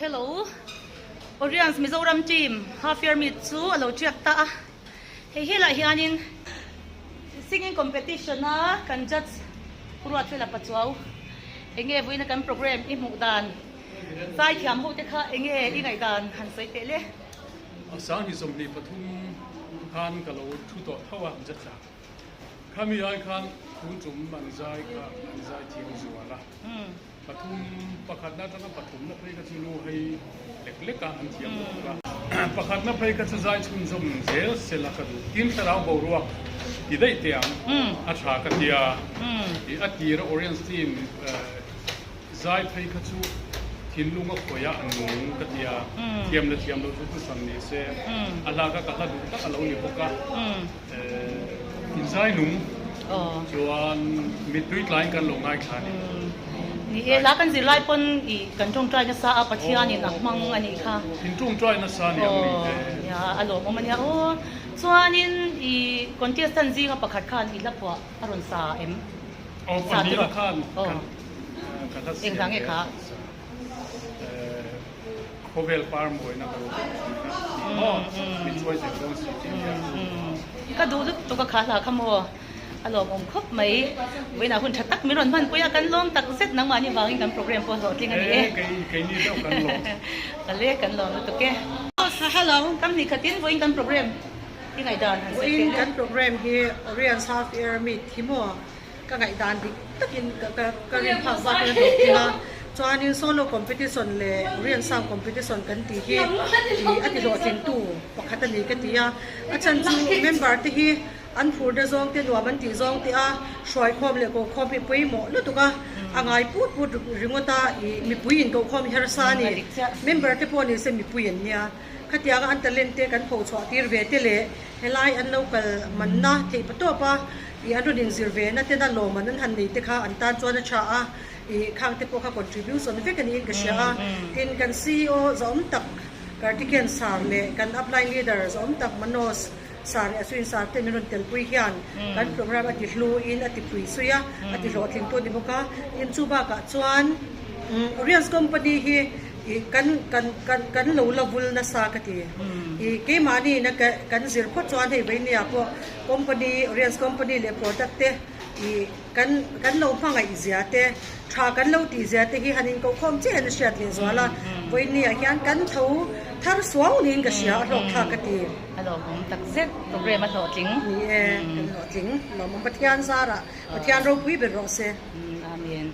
Hello Orions Mizoram team half year meet chu a lo tiak ta a, hei helai hianin singing competition a kan judge Ruatfela Pachuau enge vawiina kan program i hmuh dan zaithiam ho te kha enge i ngaihdan han sawi teh le. A sang hi 23 khan ka lo thu tawh tho a judge a, khami ai khan tun tum an zai kha an zai thiam zual a. Pathum, pakhatna atanga pathumna phei kha chu lu hei lek lek a an thiam lo bawk a. Pakhatna phei kha chu zai chhunzawm zel sela ka duh. Tin thlarau boruak ti daih teh ang a tha ka tia. Ih a tira Orients team zai phei kha chu thinlung a khawih a a nung ka tia. Thiam le thiam lo chu thusawn ni se a hla kha ka hla duh tak a lo ni bawk a. Inzai nung chuan mittui tlaiin kan lo ngaithla a ni. Ni e, hla kan zirlai pawn i kan tawngtai nasa a, Pathianin a hmang a nih kha. In tawngtai nasa a ni ang ni te. Nia, a lawmawm a nia aw. Chuanin i contestant zinga pakhat khan i hla phuah a rawn sa em? Aw, pahnihna khan ka hla siam Engvang nge kha? Khawvel par mawina ka lo bawk thin a tih maw min chuai zel dawn si tih hian. Ka duh lutuk a kha hla kha maw a lawmawm khawp mai. Vawiinah hun tha tak min rawn hmanpui a, kan lawm tak zet nangmahni vangin kan program pawh hlawhtling a ni e. Keini deuh kan lawm. Kale kan lawm lutuk e. Hello, kam ni khatin vawiin kan program i ngaihdan han sawi Vawiin kan program hi Orient's Half Year Meet hi maw Ka ngaihdan dik takin ka rin phak zat in a hlawh thing a, chuanin solo competition leh rian sang competition kan tih hi ih a ti hlawhtlingtu pakhat a ni ka ti a, a chhan chu member te hi an phur na zawng te nuam an tih zawng te a hruaikhawm leh kohkhawm hi pawimawh lutuk a, a ngai put put ringawt a ih mipui in kohkhawm hi harsa a ni, member te pawh ni se mipui an nia, khatianga an talent te kan phochhuah tir ve te leh helai an lo kal manna theih patawp a. Ih an rawn inzir ve na tena lawmman an han nei te kha an tan chuan a tha a, ih khang te pawh kha contribution vek a niin ka hria a. Tin, kan ceo zawm tak Kartikeyan sir leh kan upline leader zawm tak Manoj sir leh Ashwin sir te min rawn telpui hian kan program a ti hlu in a ti pui sui a, a ti hlawhtling tu a ni bawk a. Tin, chu bakah chuan Oriens company hi Ih kan kan kan kan lo la vul nasa ka ti. Ih keimahni na ka kan zir phawt chuan hei Vainia pawh company Oriens company leh product te ih kan kan lo hmangaih zia te tha kan lo tih zia te hi han inkohkhawm chiah hian a hriat leh zual a. Vainia hian kan tho thar suau niin ka hria a hlawkthlak ka ti. A lawmawm tak zet program a hlawhtling. Ni e, kan hlawhtling. Lawmawm Pathian zarah Pathian ropui ber rawh se. Amen.